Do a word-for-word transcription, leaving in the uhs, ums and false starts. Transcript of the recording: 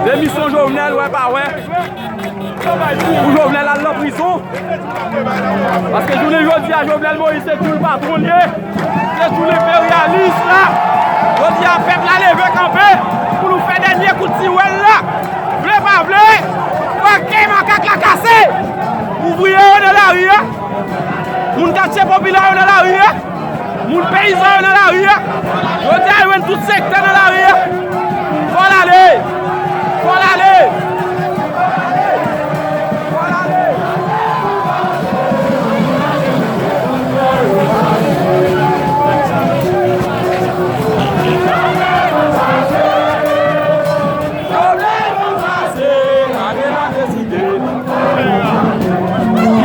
Demisyon Jovenel, wè pa wè. Pou Jovenel al nan prizon. Paske jounen jodi a, Jovenel Moïse se tou patwon l ye. Se tou enperyalis la. Jodi a, pèp la leve kanpe pou nou fè dènye kout siwèl la. Vle pa vle, fòk makak la kase. Ouvriye yo nan lari a. Moun katye popilè yo nan lari a. Moun peyizan yo nan lari a. Jodi a, yo jwenn tout sektè nan lari a. Fò l ale. Fò l ale.